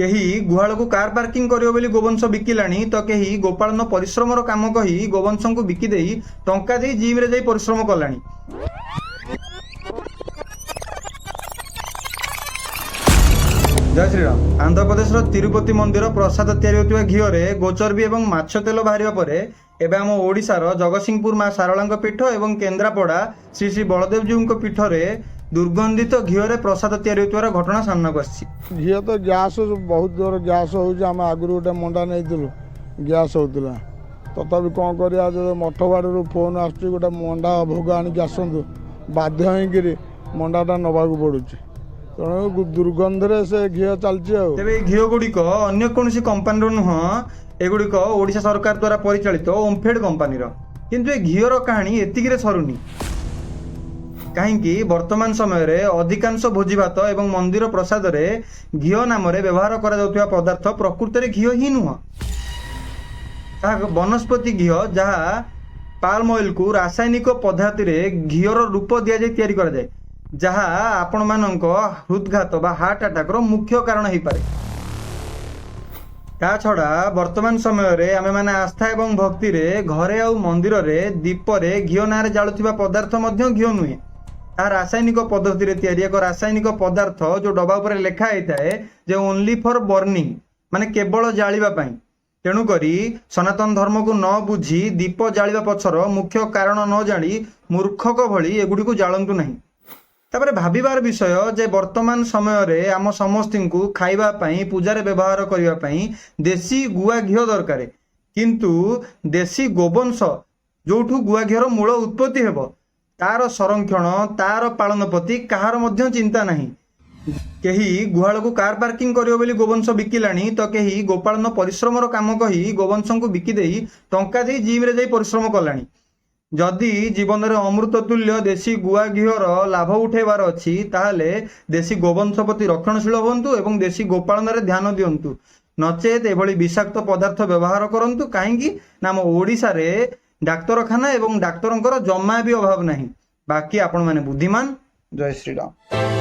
କେହି ଗୁହାଳକୁ car parking କରିବ ବୋଲି ଗୋବଂଶ ବିକିଲାଣି ତ କେହି ଗୋପାଳନ ପରିଶ୍ରମର କାମ କହି ଗୋବଂଶଙ୍କୁ ବିକିଦେଇ ଟଙ୍କା ଦେଇ ଜିମ୍ରେ ଯାଇ ପରିଶ୍ରମ କଲାଣି। ଜୟ ଶ୍ରୀରାମ। ଆନ୍ଧ୍ରପ୍ରଦେଶର ତିରୁପତି ମନ୍ଦିର ପ୍ରସାଦ ତିଆରି ହେଉଥିବା ଘିଅରେ ଗୋଚର୍ବି ଏବଂ ମାଛ ତେଲ ବାହାରିବା ପରେ ଏବେ ଆମ ଓଡ଼ିଶାର ଜଗତସିଂହପୁର ମା ଶାରଳାଙ୍କ ପୀଠ ଏବଂ କେନ୍ଦ୍ରାପଡ଼ା ଶ୍ରୀ ଶ୍ରୀ ବଳଦେବଜୀଉଙ୍କ ପୀଠରେ ଦୁର୍ଗନ୍ଧିତ ଘିଅରେ ପ୍ରସାଦ ତିଆରି ହେଉଥିବାର ଘଟଣା ସାମ୍ନାକୁ ଆସିଛି। ଘିଅ ତ ଗ୍ୟାସ୍, ବହୁତ ଜୋର ଗ୍ୟାସ୍ ହେଉଛି। ଆମେ ଆଗରୁ ଗୋଟେ ମଣ୍ଡା ନେଇଥିଲୁ, ଗ୍ୟାସ୍ ହେଉଥିଲା। ତଥାପି କ'ଣ କରିବା? ଯେଉଁ ମଠ ବାଡ଼ିରୁ ଫୋନ୍ ଆସୁଛି, ଗୋଟେ ମଣ୍ଡା ଭୋଗ ଆଣିକି ଆସନ୍ତୁ, ବାଧ୍ୟ ହେଇକିରି ମଣ୍ଡାଟା ନେବାକୁ ପଡ଼ୁଛି। ତେଣୁ ଦୁର୍ଗନ୍ଧରେ ସେ ଘିଅ ଚାଲିଛି ଆଉ। ତେବେ ଏହି ଘିଅ ଗୁଡ଼ିକ ଅନ୍ୟ କୌଣସି କମ୍ପାନୀର ନୁହଁ, ଏଗୁଡ଼ିକ ଓଡ଼ିଶା ସରକାର ଦ୍ୱାରା ପରିଚାଳିତ ଓମ୍ଫେଡ୍ କମ୍ପାନୀର। କିନ୍ତୁ ଏ ଘିଅର କାହାଣୀ ଏତିକିରେ ସରୁନି। କାହିଁକି ବର୍ତ୍ତମାନ ସମୟରେ ଅଧିକାଂଶ ଭୋଜିଭାତ ଏବଂ ମନ୍ଦିର ପ୍ରସାଦରେ ଘିଅ ନାମରେ ବ୍ୟବହାର କରାଯାଉଥିବା ପଦାର୍ଥ ପ୍ରକୃତରେ ଘିଅ ହିଁ ନୁହଁ। ତାହା ବନସ୍ପତି ଘିଅ, ଯାହା ପାଲ୍ମ ଅଏଲକୁ ରାସାୟନିକ ପଦ୍ଧତିରେ ଘିଅର ରୂପ ଦିଆଯାଇ ତିଆରି କରାଯାଏ, ଯାହା ଆପଣମାନଙ୍କ ହୃଦଘାତ ବା ହାର୍ଟ ଆଟାକର ମୁଖ୍ୟ କାରଣ ହେଇପାରେ। ତା ଛଡ଼ା ବର୍ତ୍ତମାନ ସମୟରେ ଆମେମାନେ ଆସ୍ଥା ଏବଂ ଭକ୍ତିରେ ଘରେ ଆଉ ମନ୍ଦିରରେ ଦୀପରେ ଘିଅ ନାଁରେ ଜାଳୁଥିବା ପଦାର୍ଥ ମଧ୍ୟ ଘିଅ ନୁହେଁ। ତାହା ରାସାୟନିକ ପଦ୍ଧତିରେ ତିଆରି ଏକ ରାସାୟନିକ ପଦାର୍ଥ, ଯୋଉ ଡବା ଉପରେ ଲେଖା ହେଇଥାଏ ଯେ ଓନ୍ଲି ଫର୍ ବର୍ଣ୍ଣିଂ, ମାନେ କେବଳ ଜାଳିବା ପାଇଁ। ତେଣୁକରି ସନାତନ ଧର୍ମକୁ ନ ବୁଝି, ଦୀପ ଜାଳିବା ପଛର ମୁଖ୍ୟ କାରଣ ନ ଜାଣି ମୂର୍ଖଙ୍କ ଭଳି ଏଗୁଡ଼ିକୁ ଜାଳନ୍ତୁ ନାହିଁ। ତାପରେ ଭାବିବାର ବିଷୟ ଯେ ବର୍ତ୍ତମାନ ସମୟରେ ଆମ ସମସ୍ତଙ୍କୁ ଖାଇବା ପାଇଁ, ପୂଜାରେ ବ୍ୟବହାର କରିବା ପାଇଁ ଦେଶୀ ଗୁଆ ଘିଅ ଦରକାର। କିନ୍ତୁ ଦେଶୀ ଗୋବଂଶ, ଯୋଉଠୁ ଗୁଆ ଘିଅର ମୂଳ ଉତ୍ପତ୍ତି ହେବ, ତାର ସଂରକ୍ଷଣ, ତାର ପାଳନ ପ୍ରତି କାହାର ମଧ୍ୟ ଚିନ୍ତା ନାହିଁ। କେହି ଗୁହାଳକୁ କାର ପାର୍କିଂ କରିବ ବୋଲି ଗୋବଂଶ ବିକିଲାଣି ତ କେହି ଗୋପାଳନ ପରିଶ୍ରମର କାମ କହି ଗୋବଂଶଙ୍କୁ ବିକିଦେଇ ଟଙ୍କା ଦେଇ ଜିମ୍ରେ ଯାଇ ପରିଶ୍ରମ କଲାଣି। ଯଦି ଜୀବନରେ ଅମୃତ ତୁଲ୍ୟ ଦେଶୀ ଗୁଆ ଘିଅର ଲାଭ ଉଠେଇବାର ଅଛି, ତାହେଲେ ଦେଶୀ ଗୋବଂଶ ପ୍ରତି ରକ୍ଷଣଶୀଳ ହୁଅନ୍ତୁ ଏବଂ ଦେଶୀ ଗୋପାଳନରେ ଧ୍ୟାନ ଦିଅନ୍ତୁ। ନଚେତ୍ ଏଭଳି ବିଷାକ୍ତ ପଦାର୍ଥ ବ୍ୟବହାର କରନ୍ତୁ। କାହିଁକି ନା ଆମ ଓଡ଼ିଶାରେ ଡାକ୍ତରଖାନା ଏବଂ ଡାକ୍ତରଙ୍କର ଜମା ବି ଅଭାବ ନାହିଁ। ବାକି ଆପଣମାନେ ବୁଦ୍ଧିମାନ। ଜୟ ଶ୍ରୀରାମ।